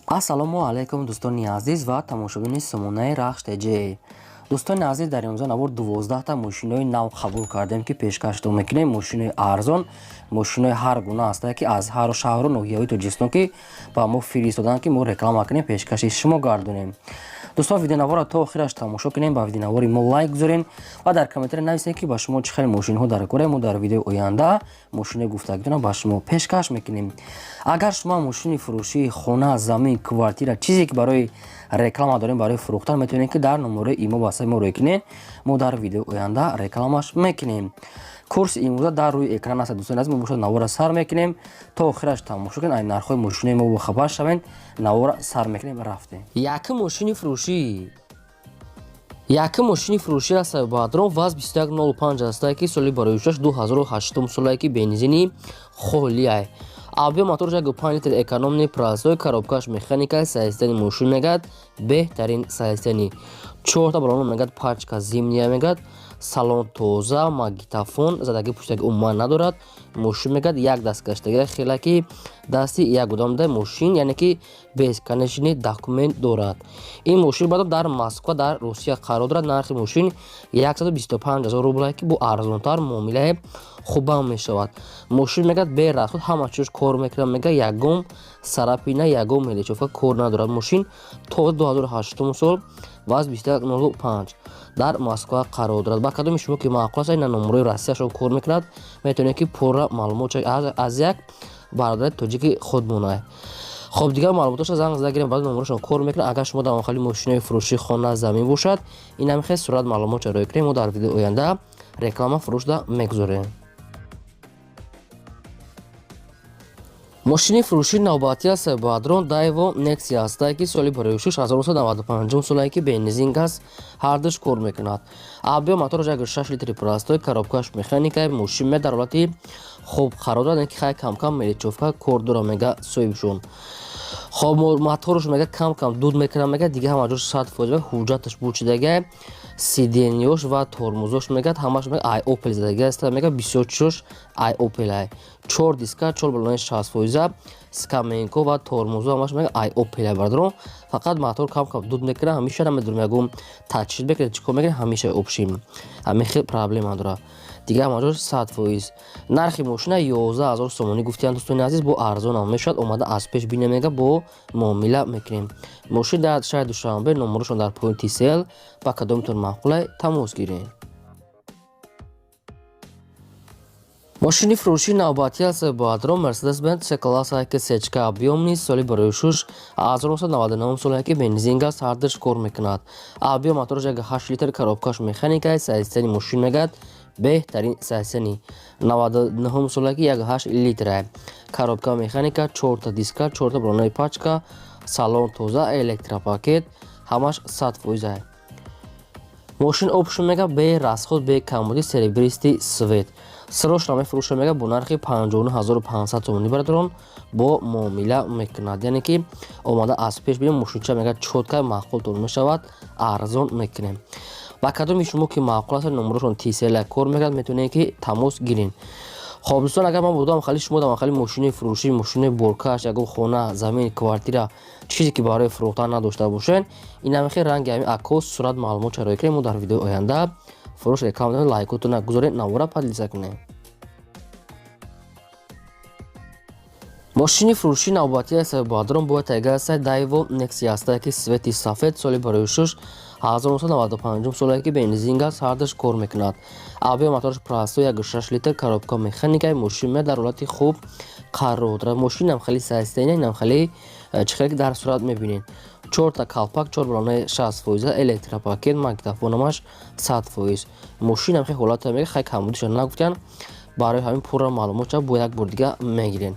Ассалому алайкум, дӯстони азиз ва тамошобини сомонаи Рахш ТЖ. Дӯстони азиз, дар имрӯза навор 12та мошинои нав қабул кардем, ки пешкаштон мекунем. Мошинои арзон, мошинои ҳар гуна ҳастае, ки аз ҳар шаҳру ноҳияҳои Тоҷикистон ки ба мо фиристоданд, ки мо реклама кунем, пешкаши шумо гардонем. Дӯстон, видеонаворро то охираш тамошо кунем, ба видеонавори мо лайк гузорем ва дар комментария нависем, ки ба шумо чӣ хел мошинҳо дар кора. Мо дар видеои оянда мошинои гуфтагитонро ба шумо пешкаш мекунем. Агар шумо мошини фурӯшии хона, замин, квартира, чизе ки барои реклама дорем, барои фурӯхтан, метавонед, ки дар номерои имо васаи мо рӯй кунед. Мо дар видеои оянда рекламаш мекунем. Курси имрӯза дар рӯи экран аст. Дӯстони азиз, мо бошад навора сар мекунем, то охираш тамошо кунед, ай нархҳои мошинои мо бохабар шавед. Навора сар мекунем, рафтем. Якум мошини фурӯшӣ, якум мошини фурӯшӣ аст, бадрон ВАЗ 2105 ҳастае, ки соли бароишаш 2008 солае, ки бензини холиай. Объём моторш 1,5 литр, экономный, простой, коробкаш механика. Состояние мошин мегӯяд беҳтарин состояние, чорта баллон мегӯяд, пачка зимняя мегӯяд, салон тоза, магнитофон задаги, пуштаги умуман надорад. Мошин мегӯяд як даст гаштагира, хела ки дасти як одам мошин, яъне ки без конечный документ дорад. Ин мошин баъд дар Москва, дар Русия қарор дорад. Нархи мошин 125 000 рубле, ки бо арзонтар муомилаи хубам мешавад. Мошин мегӯяд бе расход ҳама чиз кор мекунад, мегӯяд ягон царапина, ягон мелочёвка кор надорад. Мошин то 2008 сол, ВАЗ 2105, дар Москва қарор дорад. Ба кадоми шумо ки маъқул аст, ина номерои Россияшон кор мекунад, метавонед, ки пурра маълумот аз як бародари тоҷики худмонай. Хоб, дигар маълумотоша занг зада гирем, баъд номерошон кор мекунад. Агар шумо дар хали мошинои фурӯшии хона, замин бошад, ин ҳамихел сурат маълумот роя кунем, мо дар видеои оянда реклама фурӯшда мегузорем. Мошини фурӯшии навбатӣ аст, бадрон Дайво Нексия ҳастае, ки соли бароишуш 1995 солае, ки бензин аст, ҳардуш кор мекунад. Объём мотораш 1,6 литри, простой, коробкаш механика. Мошин ме дар ҳолати хуб қарор дорад, ки хай кам-кам мелочёвка кор дора, мега соҳибшон. Хоб, моторш мега кам-кам дуд мекунад, мега дига ҳама ҷош 100%. Ҳуҷҷаташ бучидага, сиденьёш ва тормозош мегӯяд ҳамаш мега ай Опел задаги аст, мега бисёр чизош ай Опел ай. Чор диска, чор баллони 60%, скаменко ва тормозо ҳамаш мега ай Опел ай. Бародарон, фақат мотор кам-кам дуд мекунад, ҳамеша намедонам, ягон тачид мекунад, чӣ кор мекунад, ҳамеша обшим ҳамин хел проблема дорад. Дигар ҳама ҷош 100%. Нархи мошина 11 000 сомонӣ гуфтиянд. Дӯстони азиз, бо арзонам мешавад, омада аз пеш бинем, мега бо муомила мекунем. Мошин дар шаҳри Душанбе, номерошон дар поёни Тисел. Ба кадомитон маъқулай, тамос гирем. Мошини фурӯшии навбатӣ аст, бадрон Мерседес Бенз С класса, ки сечка объём нист, соли бароишуш 1999 соле, ки бензин газ, ҳардуш кор мекунад. Объём мотораш 1,8 литр, коробкаш механика. Состояние мошин мегӯяд беҳтарин состояние, 99 соле, ки 1,8 литра, коробка механика, чорта диска, чорта баллонаи пачка, салон тоза, электропакет, ҳамаш 100%. Мошин обшун мега бе расход, бе камбуди, серебристый цвет. Срочно мефурӯша, мега бо нархи 59 500 сомонӣ, бародарон, бо муомила мекунад, яъне ки омада аз пеш бинем. Мошинча мега чётко маъқултон мешавад, арзон мекунем. Ба кадоми шумо ки маъқул аст, номерошон Тисела кор мекунад, метавонед, ки тамос гирен. Хоб, дӯстон, агар ман будам хали шумо дам хали мошини фурӯшӣ, мошини боркаш, ягон хона, замин, квартира, чизе ки барои фурӯхтан надошта бошед, ин ҳамихел ранги ҳамин аккос сурат маълумот чароя кунем, мо дар видеои оянда фурӯш реклама. Лайкотона гузоред, навора поделиться кунед. Мошини фурӯшии навбатӣ аст, бадрон бояд тайга аст, Дайво Нексия ҳастае, ки цвети сафед, соли бароишуш 1995 соле, ки бензин газ, ҳардуш кор мекунад. Объём мотораш простой, 1,6 литр, коробка механика. Мошин ме дар ҳолати хуб қарор дорад. Мошинам хеле состояние, инам хеле чӣ хеле ки дар сурат мебинед, чорта калпак, чор баллонаи 60%, электропакет, магнитофонамаш 100%. Мошинам хеле ҳолата мега, хай камбудиша нагуфтиянд, барои ҳамин пурра маълумотша бо як бор дига мегирем.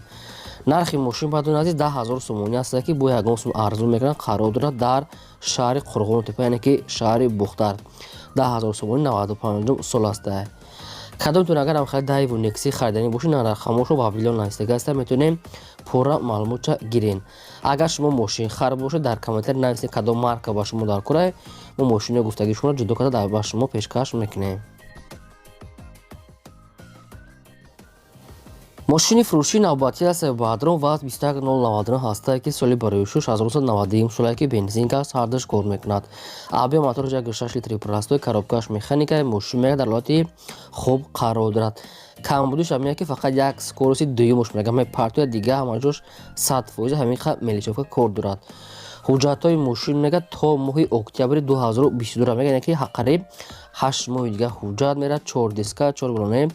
Нархи мошин, баъдони азиз, 10 000 сомонӣ аст, ки бо ягон сум арзон мекунад. Қарор дорад дар шаҳри Қурғонтепа, яъне ки шаҳри Бухтар. 10 000 сомонӣ, 95 сол аста. Кадомтон агар ҳам хеле Дайву Некси хариданӣ бошед, на рақамошо ва вилон навистага аста, метавонем пурра маълумотша гирен. Агар шумо мошинхар бошед, дар комментарий нависед, кадом марка ба шумо дар кора, мо мошинои гуфтагии шуморо ҷудо карда ба шумо пешкаш мекунем. Мошини фурӯшии навбатӣ аст, Бадрон ВАЗ 21099 ҳастае, ки соли барои 1991 солае, ки бензин, газ ҳардуш кор мекунад. Объём мотораш 1,6 литри простой, коробкааш механика. Мошин мега дар ҳолати хуб қарор дорад. Камбудиш ҳамин, ки фақат як скорости дуюмаш мега мепартояд, дига ҳамаҷош 100% ҳамин мелочёвка кор дорад. Ҳуҷҷатҳои мошин мега то моҳи октябри 2022 мега, яъне ки қариб 8 моҳи дига ҳуҷҷат мерад. Чор диска, чор балоне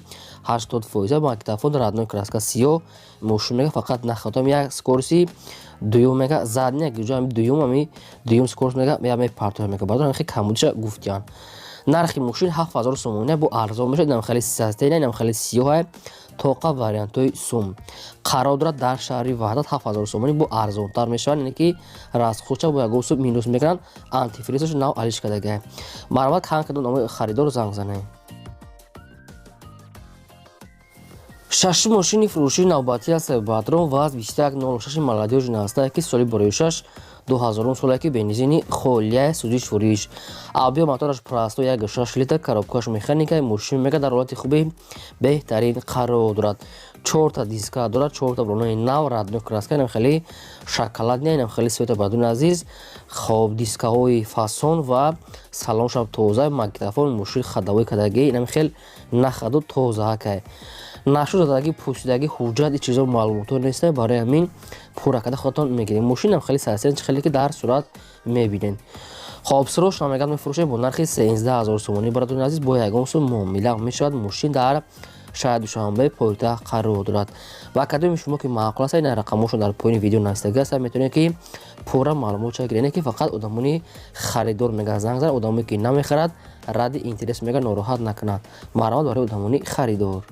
80%, магнитофон, родной краска сиёҳ. Мошин мега фақат нахотам як скорости дуюм мега задний ҷо дуюм, ами дуюм скорость мега мепартояд. Мега баъд хеле камбудиша гуфтиян. Нархи мошин 7000 сомони, бо арзон мешавад. Инам хеле састена, инам хеле сиёҳа, тоқа вариантҳои сум қарор дорад дар шаҳри Ваҳдат. 7000 сомонӣ, бо арзонтар мешавад, яъне ки расходша бо ягон сум минус мекунанд. Антифризаш нав алиш кардага. Марҳамат, кан кардо номои харидор занг занед. Шашум мошини фурӯшии навбатӣ аст, Бадрон ВАЗ 2106 молодёжный ҳастае, ки соли барои 6 2000 солае, ки бензини холия, сӯзиш фуриш. Объём мотораш простой 1,6 литр, коробкааш механика. Мошин мега дар ҳолати хуби беҳтарин қарор дорад. Чорта диска дорад, чорта балонои нав, родной краска, инам хеле шоколадный, инам хеле цвета, бадуни азиз. Хоб, дискаҳои фасон ва салоншам тоза, магнитофон. Мошин ходовой кардагӣ, инам хел нахаду тозаакай нашу задагӣ, пӯсидагӣ, ҳуҷҷат и чизо маълумотҳо неста. Барои ҳамин пурра карда худатон мегирем. Мошинам хеле сарсен, хеле ки дар сурат мебинед. Хоб, срочно мегӯяд, мефурӯшем бо нархи 13 000 сомонӣ. Бародарони азиз, бо ягон сум муомила мешавад. Мошин дар шаҳри Душанбе, пойтахт қарор дорад. Ва кадоми шумо ки маъқул аст, ин рақамҳошон дар поёни видео навистагӣ аст, метавонед ки пурра маълумот ча гиред. Ки фақат одамони харидор мега занг зад, одамое ки намехарад, ради интерес мега нороҳат накунад. Марҳамат, барои одамони харидор.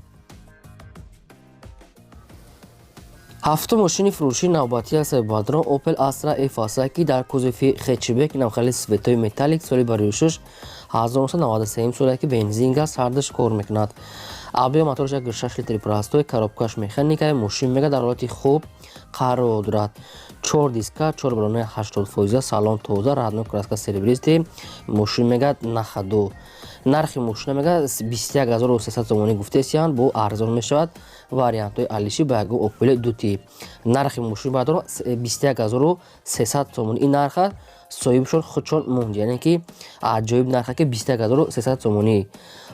Ҳафтум мошини фурӯшии навбатӣ аст, Бадрон Opel Astra F аст, ки дар кузови хэтчбек, инам хеле цветои металлик, соли барои 6 1993 соле, ки бензин, газ ҳардуш кор мекунад. Объём мотораш 1,6 литри простой, коробкааш механика. Мошин мега дар ҳолати хуб қарор дорад. Чор диска, чор балонаи 80%, салон тоза, родной краска серебристый. Мошин мега на ходу. Нархи мошина мега 21 300 сомонӣ гуфтесиянд, бо арзон мешавад. Вариантҳои алиши ба ягон Опели дути. Нархи мошин бардор 21 300 сомонӣ. Ин нарха соҳибшон худшон монд, яъне ки аҷоиб нарха, ки 21 300 сомонӣ.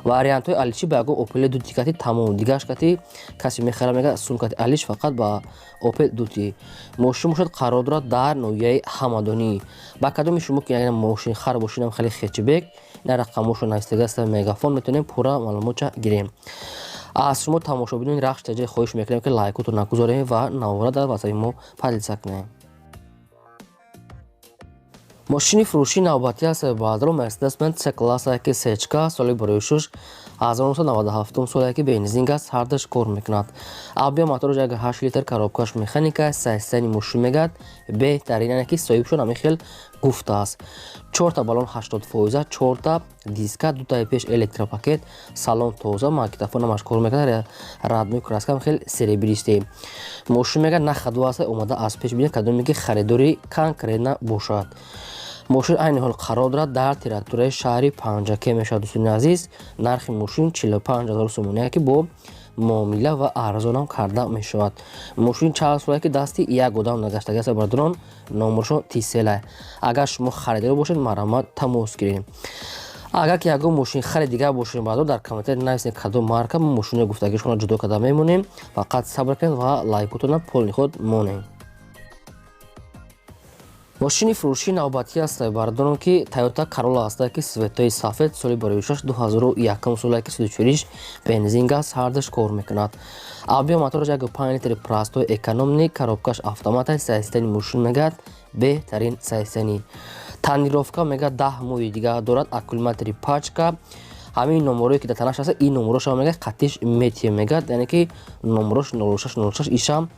Вариантҳои алиши ба ягон Опели дути кати тамом, дигаш кати касе мехара мега сумкати алиш фақат ба Опел дути. Мошин бошад, қарор дорад дар ноҳияи Ҳамадонӣ. Ба кадоми шумо ки мошин хар бошинам хеле хэтчбек, ин рақамҳошо навистага аст, мегафон, метавонем пурра маълумотча гирем. Аз шумо тамошобинони Рахш таҷа хоҳиш мекунем, ки лайкотро нагузорем ва навора дар ватсапи мо поделиться кунем. Мошини фурӯшии навбатӣ аст, баъдро Мерседес Бенз С класса, ки сечка, соли барои 6 1997 соле, ки бензин, газ ҳардуш кор мекунад. Объём мотораш 1,8 литр, коробкаш механика. Состояние мошин мегӯяд беҳтарин, яъне ки соҳибшон ҳамин хел гуфтааст. Чорта баллон 80%, чорта диска, дутаи пеш электропакет, салон тоза, магнитофон ҳамаш кор мекунад, родной краска хел серебристый. Мошин мегӯяд на ходу аст, омада аз пеш бинед, кадоме ки харидори конкретно бошад. Мошин айни ҳол қарор дорад дар территорияи шаҳри Панҷаке мешавад. Дӯстони азиз, нархи мошин 45 000 сомоние, ки бо муомила ва арзонам карда мешавад. Мошин чанд соле ки дасти як одам нагаштагӣ аст. Бародарон, номершон тисела. Агар шумо харидор бошед, марҳамат, тамос гиред. Агар ки ягон мошин хари дигар бошед, баъдо дар комментарий нависед кадом марка. Мо мошинои гуфтагии шуморо ҷудо карда мемонем. Фақат сабр кунед ва лайкотона полный худ монед. Мошини фурӯшии навбатӣ аст, бародарон, ки Тойота Карола аст, ки цветои сафед, соли барои 6 2001 соле, ки сӯзишфуриш, бензин, газ ҳардуш кор мекунад. Объём мотораш 1,5 литри простой, экономный, коробкаш автомат аст. Состояние мошин мегӯяд беҳтарин состояние. Тонировка мегӯяд 10 моҳи дигар дорад. Аккумулятори пачка. Ҳамин номерое ки дар танаш аст, ин номерошам мегӯяд қатиш метиҳем, мегӯяд, яъне ки номерош 0606 ишам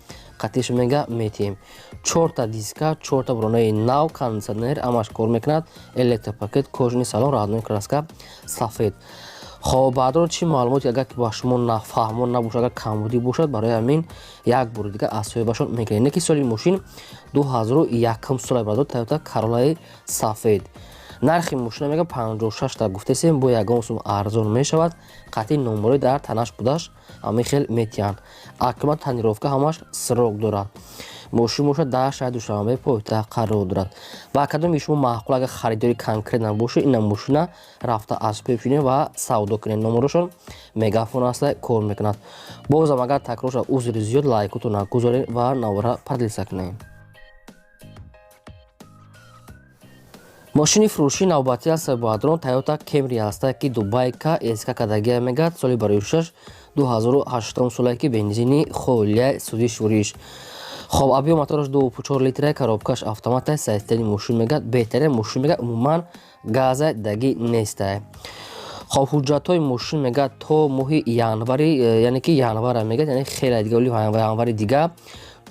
қатиш мега метиҳем. Чорта диска, чорта бронаи нав, кондитсионер ҳамаш кор мекунад, электропакет, кожаный салон, родной краска сафед. Хоб, баъдон чӣ маълумоте агар ки ба шумо нафаҳмо набошад, агар камбудӣ бошад, барои ҳамин як бори дигар аз соҳибашон мегирем, не ки соли мошин 2001 сола, бародар, Тойота Каролаи сафед. Нархи мошина мега 56 та гуфтесем, бо ягон сум арзон мешавад. Қатъи номерои дар танаш будаш ҳамин хел метиҳанд. Аккумулятор, тонировка ҳамаш срок дорад. Мошин бошад дар шаҳри Душанбе пойтахт қарор дорад. Ва кадоми шумо маъқул, агар харидори конкретно бошед, ина мошина рафта аз пеш бинед ва савдо кунед. Номерошон мегафон аста кор мекунад. Бозам агар такрор шавад, узри зиёд, лайкотонро гузоред ва навора поделиться кунед. Мошини фурӯшии навбатӣ аст бародарон, Toyota Camry аст, ки Дубайка СК кадагия мегад, соли барои 6 2008 соле ки бензини холия сӯзиш вуриш. Хоб, объем мотораш 2.4 литра, коробкаш автомат, сайтени мошин мегад, беҳтарин мошин мегад, умуман газа даги нестай. Хоб, ҳуҷҷатҳои мошин мегад то моҳи январи, яъне ки январа мегад, яъне хеле дига, январи дига.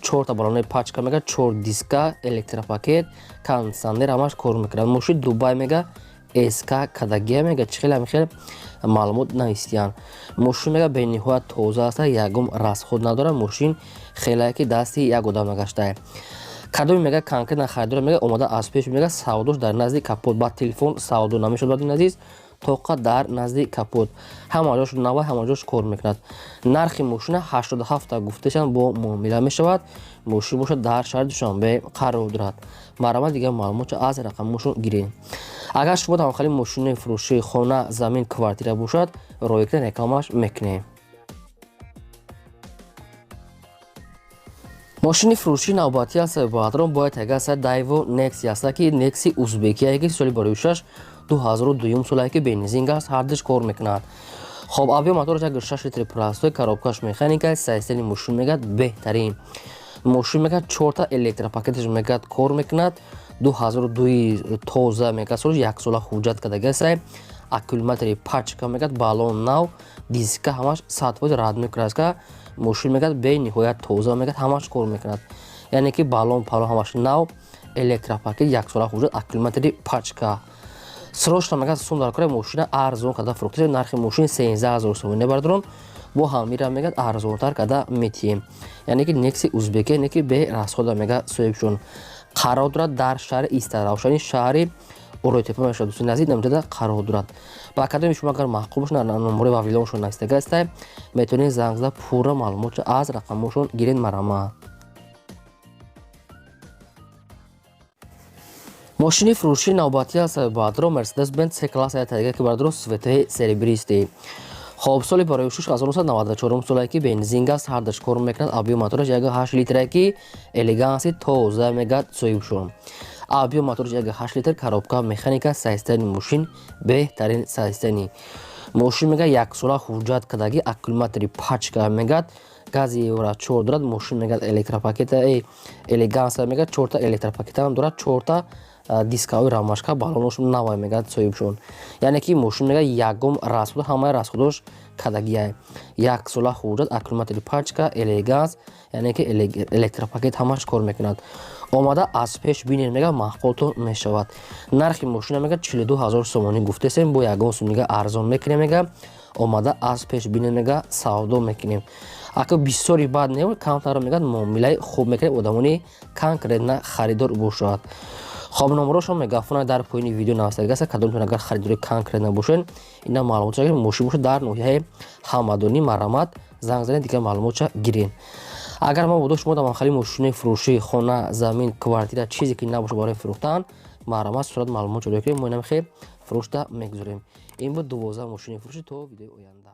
4 та балонаи пачка мега, 4 диска, электропакет, кондиционер ҳамаш кор мекунад. Мошин Дубай мега, СК кадагия мега, чӣ хеле ҳамин хел маълумот навистиянд. Мошин мега бениҳоят тоза аст, ягон расход надорад. Мошин хеле ки дасти як одам нагаштае. Кадоми мега конкретно харидора мега омада аз пеш мега, савдош дар назди капот, ба телефон савдо намешавад, бадин азиз, тоқа дар назди капот. Ҳама ҷош нава, ҳама ҷош кор мекунад. Нархи мошина 87 та гуфташан, бо муомила мешавад. Мошин бошад дар шаҳри Душанбе қарор дорад. Марҳамат, дигар маълумотро аз рақамошон гиред. Агар шумо дар хали мошинаи фурӯшии хона, замин, квартира бошад, ройгон рекламаш мекунем. Мошини фурӯшии навбатӣ аст бародарон, бояд тагаса Daewoo Nexia аст, ки Nexia узбекия, ки соли барои 6 2002 соле ки бензин аст, ҳардуш кор мекунад. Хоб, объем мотораш 1.6 литри простой, коробкаш механика, системаи мошин мегад беҳтарин. Мошин мегад 4 та электропакеташ мегад кор мекунад. 2002 тоза мегад, сол як сола ҳуҷҷат кардагасай. Аккумулятори пачка мегад, баллон нав, диска ҳамаш 100% рад мекунад. Мошин мегад бениҳоят тоза мегад, ҳамаш кор мекунад. Яъне ки баллон пало ҳамаш нав, электропакет, як сола ҳуҷҷат, аккумулятори пачка. Срочно мегад сум дар кора, мошина арзон карда фурӯхта. Нархи мошин 13 000 сомонӣ бардорон, бо ҳамира мегад арзонтар карда метиҳем. Яъне ки Nexia узбеке, яъне ки бе расхода мега соҳибшон. Қарор дорад дар шаҳри Истаравшани, шаҳри Оройтепа мешавад, дӯстони азиз, намҷада қарор дорад. Ба кадоми шумо агар маъқул бошад, номерои вавилоншон навистага ҳастай, метавонед занг зада пурра маълумотро аз рақамошон гиред. Марҳамат. Мошини фурӯшии навбатӣ аст бародарон, Mercedes-Benz C-класс тагига, ки бародарон светаи серебристый. Хоб, соли барои 1994 соле ки бензин аст, ҳардаш кор мекунад. Объем мотораш 1.8 литре, ки элеганси тоза мегад соҳибшон. Объем мотораш 1.8 литр, коробка механика, системаи мошин беҳтарин системаи. Мошин мега як сола ҳуҷҷат кардагӣ, аккумулятори пачка мегад, гази евро 4 дорад. Мошин мегад электропакета, элеганса мегад, 4 та электропакета ҳам дорад, 4 та дискаҳои рамашка, баллоношон навай мегад соҳибшон. Яъне ки мошин мегад ягон расход, ҳамаи расходош кадагияй. Як сола ҳуҷҷат, аккумулятори пачка, элеганс, яъне ки электропакет ҳамаш кор мекунад. Омада аз пеш бинед мега, маъқултон мешавад. Нархи мошина мега 42 000 сомонӣ гуфтесем, бо ягон сум дига арзон мекунем мега. Омада аз пеш бинед мега, савдо мекунем. Ака бисёри бад не, камтар мегад муомилаи хуб мекунем, одамони конкретно харидор бошад. Хоб, номерошон мегафона дар поёни видео навистага аст. Кадомтон агар харидори конкретно бошед, ина маълумотша гиред. Мошин бошад дар ноҳияи Ҳамадонӣ, марҳамат, занг занед, дигар маълумотша гиред. Агар ма бодо шумо дар хали мошинаи фурӯшии хона, замин, квартира, чизе ки набошад барои фурӯхтан, марҳамат, сурат маълумот ҷорӣ кунед, мо инам хел фурӯшта мегузорем. Ин буд 12 мошини фурӯшӣ. То видеои оянда.